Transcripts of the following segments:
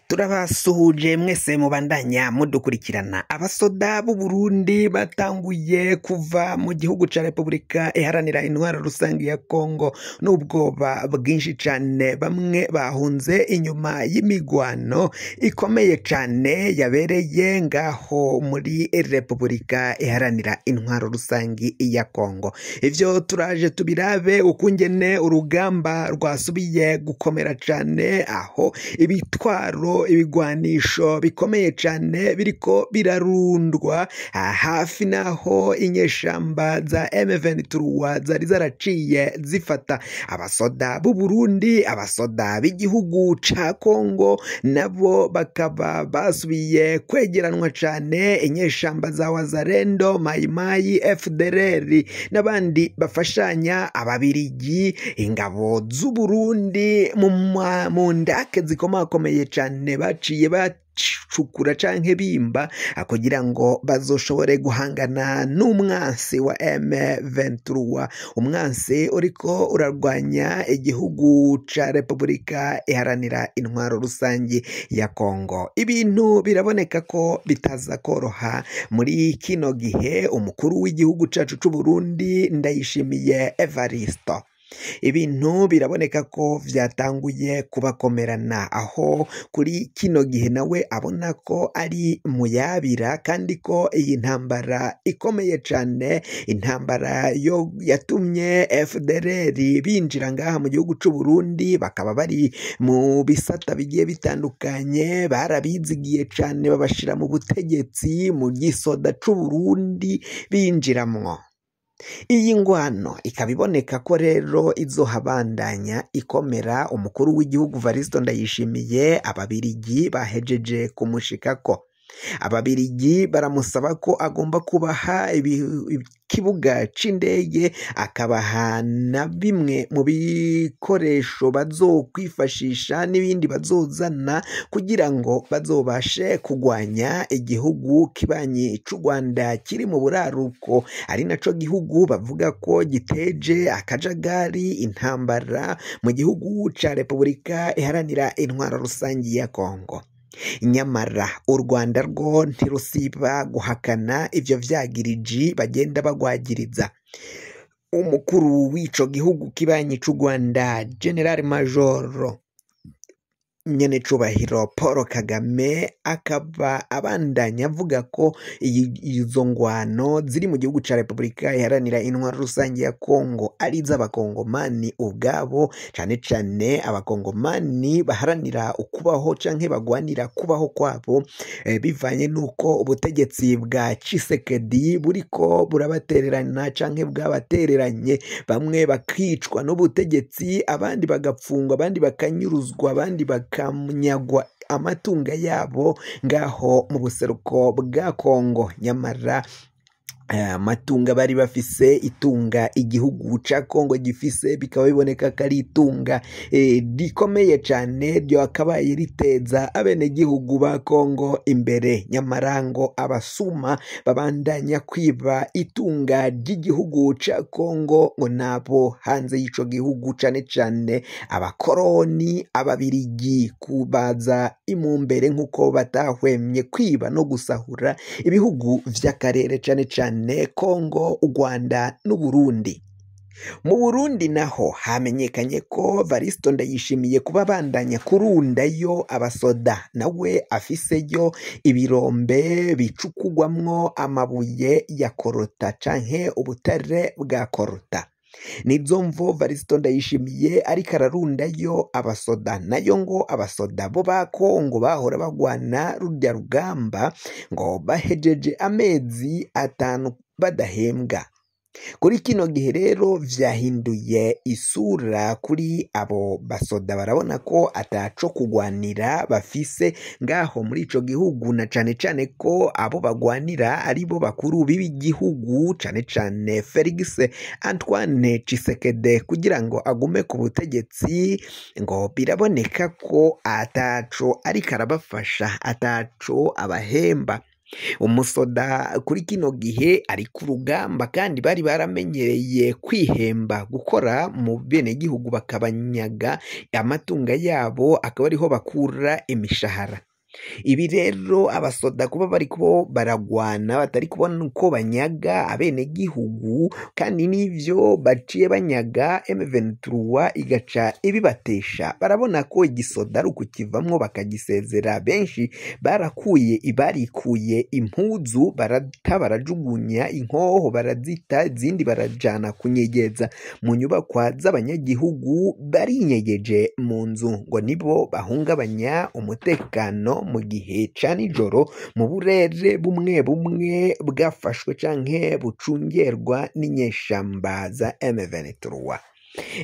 Turabasuhuje mwese mubandanya mudukurikirana. Abasoda b'u Burundi batanguye kuva mu gihugu ca Repubulika Iharanira Intwaro Rusangi ya Kongo n'ubwoba bwinshi cane. Bamwe bahunze inyuma y'imigwano ikomeye cane yabereye ngaho muri Repubulika Iharanira Intwaro Rusangi ya Kongo. Ivyo turaje tubirabe ukungene urugamba rwasubiye gukomera cane, aho ibitwaro, ibigwanisho bikomeye cane biriko birarundwa hafi naho inyeshamba za M23 zari zaraciye zifata. Abasoda b'u Burundi, abasoda b'igihugu ca Kongo nabo bakaba basubiye kwegeranwa cane. Inyeshamba za Wazalendo, Mayimayi, FDLR n'abandi bafashanya, ababirigi, ingabo z'u Burundi mu ndake zikomakomeye cane baciye bacukura canke bimba kugira ngo bazoshobore guhangana n'umwansi wa M23, umwansi uriko urarwanya igihugu ca Repubulika Iharanira Intwaro Rusangi ya Kongo. Ibintu biraboneka ko bitaza koroha muri kino gihe. Umukuru w'igihugu cacu c'u Burundi, Ndayishimiye Evaristo, ibintu biraboneka ko vyatanguye kubakomerana, aho kuri kino gihe nawe abona ko ari muyabira, kandi ko iyi ntambara ikomeye cane, intambara yo yatumye FDLR binjira ngaha mu gihugu c'u Burundi, bakaba bari mu bisata bigiye bitandukanye, barabizigiye cane, babashira mu butegetsi mu gisoda c'u Burundi binjiramwo. Iyi ngwano ikaba iboneka ko rero izohabandanya ikomera. Umukuru w'igihugu Varisto Ndayishimiye, ababirigi bahejeje kumushikako. Ababirigi baramusaba ko agomba kubaha ikibuga c'indege, akabaha na bimwe mu bikoresho bazokwifashisha n'ibindi bazozana kugira ngo bazobashe kugwanya igihugu kibanyi c'u Rwanda kiri mu buraruko, ari naco gihugu bavuga ko giteje akajagari, intambara mu gihugu ca Repubulika Iharanira Intwaro Rusangi ya Kongo. Nyamara u Rwanda rwo ntirusiba guhakana ivyo vyagiriji bagenda bagwagiriza. Umukuru w'ico gihugu kibanyi c'u Rwanda, General Major Nyenecubahiro Paul Kagame, akaba abandanya avuga ko izo ngwano ziri mu gihugu ca Repubulika Iharanira Intwaro Rusange ya Kongo ari iz'abakongomani ubwabo, cane cane abakongomani baharanira ukubaho canke bagwanira kubaho kwabo, bivanye n'uko ubutegetsi bwa Tshisekedi buriko burabatererana canke bwabatereranye, bamwe bakicwa n'ubutegetsi, abandi bagapfungwa, abandi bakanyuruzwa, abandi bakanyagwa amatungo yabo ngaho mu buseruko bwa Kongo. Nyamara amatunga bari bafise, itunga igihugu ca Kongo gifise, bikaba biboneka ko ari itunga rikomeye cane ryakabaye riteza abenegihugu ba Kongo imbere. Nyamara ngo abasuma babandanya kwiba itunga ry'igihugu ca Kongo ngo nabo hanze y'ico gihugu, cane cane abakoroni, ababirigi, kubaza imumbere nk'uko batahwemye kwiba no gusahura ibihugu vy'akarere, cane cane Kongo, u Rwanda n'Uburundi. Mu Burundi naho hamenyekanye ko Varisto Ndayishimiye kuba bandanya kurundayo abasoda, nawe afiseyo ibirombe bicukugwamwo amabuye ya korota canke ubutare bwa korota. Nizo mvo Varisto Ndayishimiye ariko ararundayo abasoda, nayo ngo abasoda bo ba Kongo bahora bagwana rurya rugamba ngo bahejeje amezi 5 badahembwa. Kuri kino gihe rero vyahinduye isura kuri abo basoda, barabona ko ataco kugwanira bafise ngaho muri ico gihugu, na cane cane ko abo bagwanira aribo bakuru b'igihugu, cane cane Felix Antoine Tshisekedi, kugira ngo agume ku butegetsi. Ngo biraboneka ko ataco ariko arabafasha, ataco abahemba. Umusoda kuri kino gihe ari ku rugamba, kandi bari baramenyereye kwihemba gukora mu benegihugu bakabanyaga amatungo yabo, akaba ariho bakura imishahara. Ibi rero abasoda kuba bariko baragwana batari kubona uko banyaga abenegihugu, kandi n'ivyo baciye banyaga M23 igaca ibibatesha. Barabona ko igisoda ari ukukivamwo bakagisezera. Benshi barakuye barikuye impuzu barata, barajugunya inkoho barazita, izindi barajana kunyegeza mu nyubakwa z'abanyagihugu, barinyegeje mu nzu ngo nibo bahungabanya umutekano mu gihe ca nijoro mu burere bumwe bumwe bwafashwe canke bucungerwa n'inyeshamba za M23.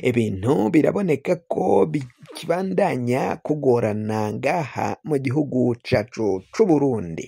Ibintu biraboneka ko bikibandanya kugorana ngaha mu gihugu cacu c'Uburundi.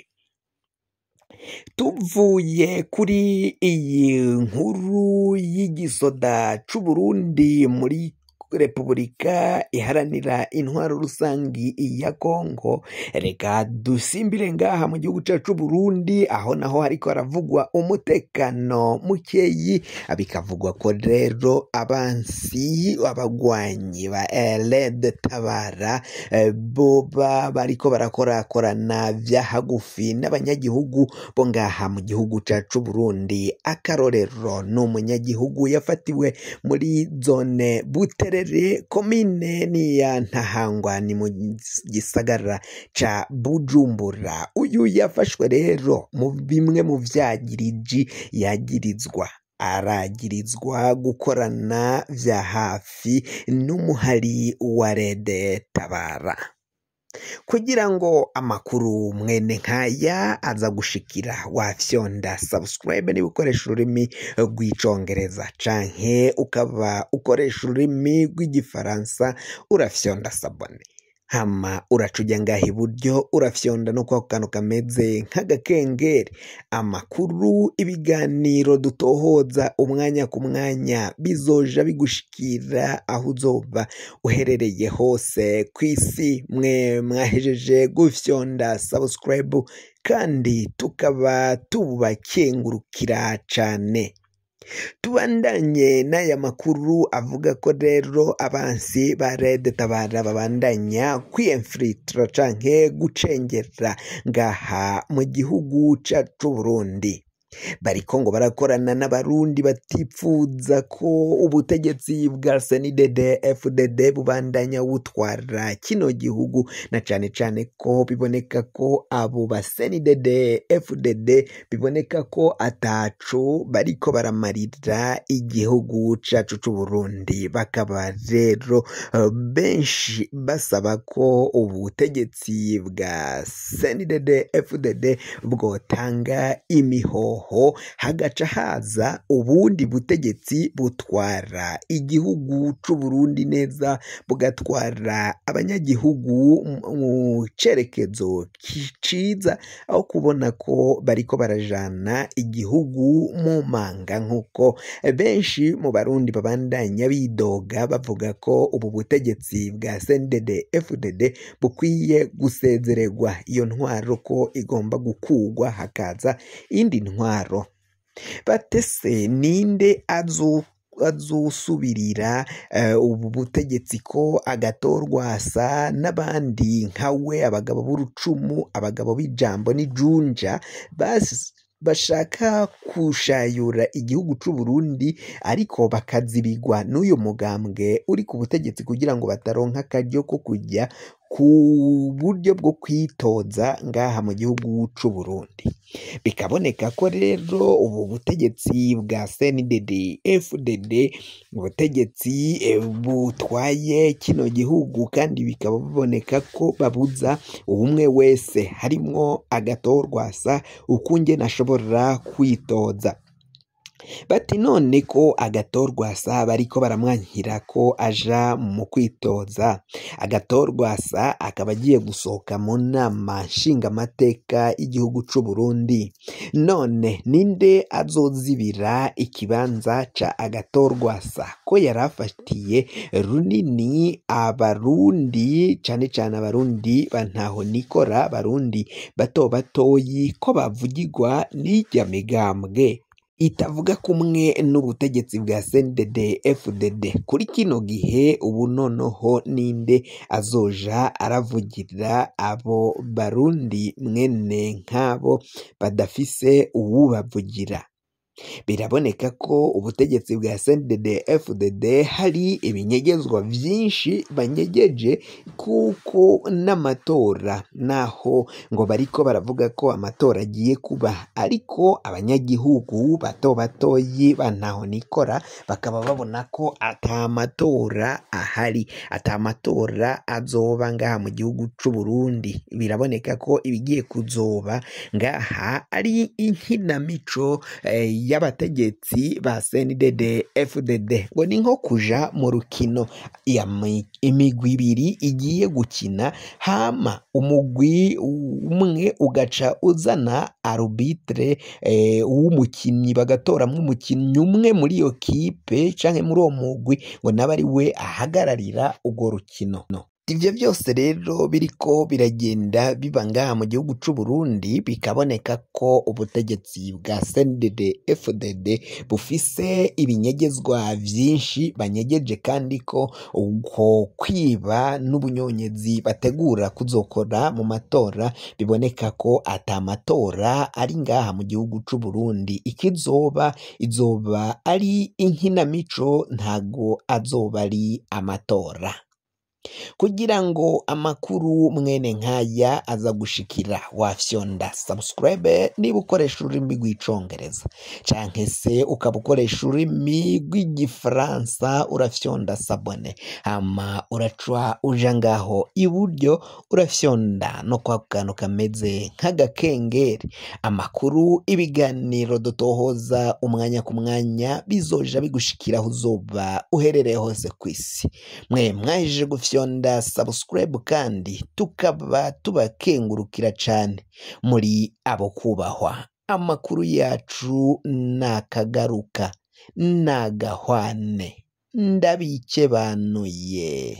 Tuvuye kuri iyi nkuru y'igisoda c'Uburundi muri Repubulika Iharanira Intwaro Rusangi ya Kongo, reka dusimbire ngaha mu gihugu cacu c'Uburundi, aho naho hariko haravugwa umutekano mukeyi. Bikavugwa ko rero abansi abagwanyi ba Red Tabara boba bariko barakorakorana vya hagufi n'abanyagihugu bo ngaha mu gihugu cacu c'Uburundi. Akarorero ni umunyagihugu yafatiwe muri zone Buterere, komine ni ya Ntahangwa, ni mu gisagara ca Bujumbura. Uyu yafashwe rero mu bimwe mu vyagiriji yagirizwa, aragirizwa gukorana vya hafi n'umuhari wa Red Tabara. Kugira ngo amakuru mwene nkaya aza gushikira, wafyonda subscribe niba ukoresha ururimi rw'icongereza, canke ukaba ukoresha ururimi rw'igifaransa urafyonda s'abonner. Hama uraca uja ngaha iburyo urafyonda no kwako kantu kameze nk'agakengeri. Amakuru, ibiganiro dutohoza umwanya ku mwanya bizoja bigushikira aho uzoba uherereye hose kw'isi. Mwe mwahejeje gufyonda subscribe, kandi tukaba tubakengurukira cane. Tubandanye n'aya makuru avuga ko rero abansi ba Red Tabara babandanya kwiyemfilitra canke gucengera ngaha mu gihugu cacu Burundi. Bariko ngo barakorana n'abarundi batipfuza ko ubutegetsi bwa CNDD FDD bubandanya butwara kino gihugu, na cane cane ko biboneka ko abo ba CNDD FDD biboneka ko ataco bariko baramarira igihugu cacu c'Uburundi. Bakaba rero benshi basaba ko ubutegetsi bwa CNDD FDD bwotanga imihoho, hagaca haza ubundi butegetsi butwara igihugu c'Uburundi neza, bugatwara abanyagihugu mu cerekezo ciza, aho kubona ko bariko barajana igihugu mu manga, nk'uko benshi mu barundi babandanya bidoga bavuga ko ubu butegetsi bwa CNDD FDD bukwiye gusezererwa, iyo ntwaro ko igomba gukugwa hakaza indi ntwaro. Batese ninde azosubirira ubu butegetsi ko agatorwasa n'abandi nkawe, abagabo b'urucumu, abagabo b'ijambo n'ijunja bashaka kushayura igihugu c'Uburundi, ariko bakazibigwa n'uyu mugambwe uri ku butegetsi kugira ngo bataronka akaryo ko kujya ku buryo bwo kwitoza ngaha mu gihugu c'Uburundi. Bikaboneka ko rero ubu butegetsi bwa CNDD FDD, ubutegetsi butwaye kino gihugu, kandi bikaba biboneka ko babuza ubumwe wese harimwo agatorwasa ukungene ashobora kwitoza. Bati none ko Agathon-Rwasa bariko baramwankira ko aja mu kwitoza, Agathon-Rwasa akaba agiye gusohoka mu nama nshingamateka y'igihugu c'u Burundi, none ninde azozibira ikibanza ca Agathon-Rwasa ko yarafatiye runini abarundi, cane cane abarundi ba ntahonikora, abarundi bato batoyi ko bavugirwa n'irya migambwe itavuga kumwe n'ubutegetsi bwa CNDD FDD. Kuri kino gihe ubu noneho ninde azoja aravugira abo barundi mwene nk'abo badafise uwubavugira? Biraboneka ko ubutegetsi bwa CNDD FDD hari ibinyegezwa vyinshi banyegeje, kuko n'amatora naho ngo bariko baravuga ko amatora agiye kuba, ariko abanyagihugu bato batoyi ba ntahonikora bakaba babona ko ata matora ahari, ata matora azoba ngaha mu gihugu c'u Burundi. Biraboneka ko ibigiye kuzoba ngaha ari inkinamico y'abategetsi ba CNDD FDD, ngo ni nko kuja mu rukino imigwi ibiri igiye gukina, hama umugwi umwe ugaca uzana arbitre w'umukinyi, bagatoramwo umukinyi umwe muri iyo kipe canke muri uwo mugwi, ngo nabe ari we ahagararira urwo rukino. Ivyo vyose rero biriko biragenda biba ngaha mu gihugu c'u Burundi, bikaboneka ko ubutegetsi bwa CNDD FDD bufise ibinyegezwa vyinshi banyegeje, kandi ko uko kwiba n'ubunyonyezi bategura kuzokora mu matora, biboneka ko ata matora ari ngaha mu gihugu c'u Burundi. Ikizoba izoba ari inkinamico, ntago azoba ari amatora. Kugira ngo amakuru mwene nkaya aza gushikira, wafyonda subscribe niba ukoresha ururimi rw'icongereza, canke se ukaba ukoresha ururimi rw'igifaransa urafyonda s'abonner, hama uraca uja ngaho iburyo urafyonda no kwa kantu kameze nk'agakengeri. Amakuru, ibiganiro dutohoza umwanya ku mwanya bizoja bigushikira aho uzoba uherereye hose kw'isi. Mwe mwahejeje gufyonda subscribe, kandi tukaba tubakengurukira cane, muri abo kubahwa. Amakuru yacu nakagaruka nagahwane, ndabikebanuye.